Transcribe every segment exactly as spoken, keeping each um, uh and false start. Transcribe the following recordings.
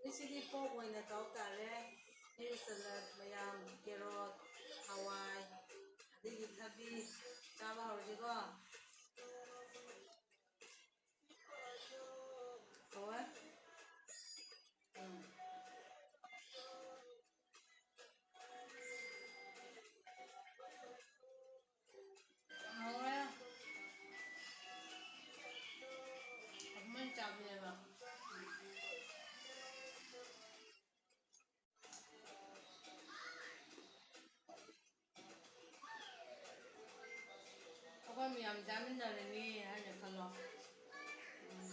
ꯉꯁꯤꯗꯤ ꯄꯣꯛ ꯑꯣꯏꯅ ꯇꯧ ꯇꯥꯔꯦ꯫ ꯃꯤꯔꯨ ꯁꯂꯠ ꯃꯌꯥꯝ, ꯀꯦꯔꯣꯠ, ꯍꯋꯥꯏ, ꯑꯗꯒꯤ ꯊꯕꯤ ꯆꯥꯕ ꯍꯧꯔꯁꯤꯀꯣ꯫ ꯍꯧꯔꯦ꯫ ꯎꯝ꯫ ꯍꯧꯔꯦ꯫ ꯑꯗꯨꯃꯥꯏꯅ ꯆꯥꯕꯅꯦꯕ꯫ ꯑꯩꯈꯣꯏ ꯃꯌꯥꯝ ꯆꯥꯃꯤꯟꯅꯔꯅꯤ ꯍꯥꯏꯅ ꯈꯜꯂꯣ꯫ ꯎꯝ,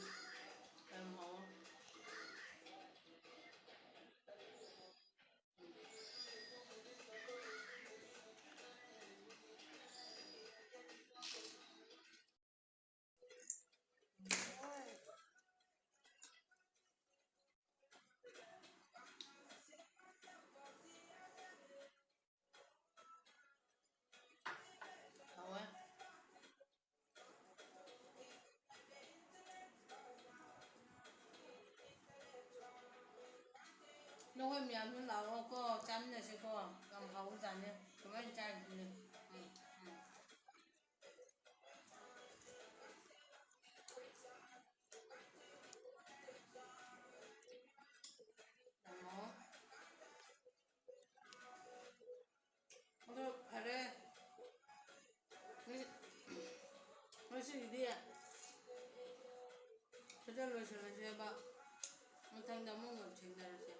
ꯌꯥꯝ ꯍꯥꯎꯋꯦ꯫ ꯍꯥꯎꯋꯦ꯫ ꯅꯈꯣꯏ ꯃꯌꯥꯝꯁꯨ ꯂꯥꯛꯑꯣꯀꯣ, ꯆꯥꯃꯤꯟꯅꯁꯤꯀꯣ꯫ ꯌꯥꯝ ꯍꯥꯎꯕꯖꯥꯠꯅꯤ ꯁꯨꯃꯥꯏꯅ ꯆꯥꯔꯤꯁꯤꯅꯦ꯫ ꯎꯝ, ꯎꯝ꯫ ꯌꯥꯝ ꯍꯥꯎꯋꯦ꯫ ꯑꯗꯨ ꯐꯔꯦ꯫ ꯉꯁꯤ-, ꯉꯁꯤꯒꯤꯗꯤ ꯁꯤꯗ ꯂꯣꯏꯁꯤꯜꯂꯁꯦꯕ꯫ ꯃꯊꯪꯗ ꯑꯃꯨꯛ ꯊꯦꯡꯅꯔꯁꯦ꯫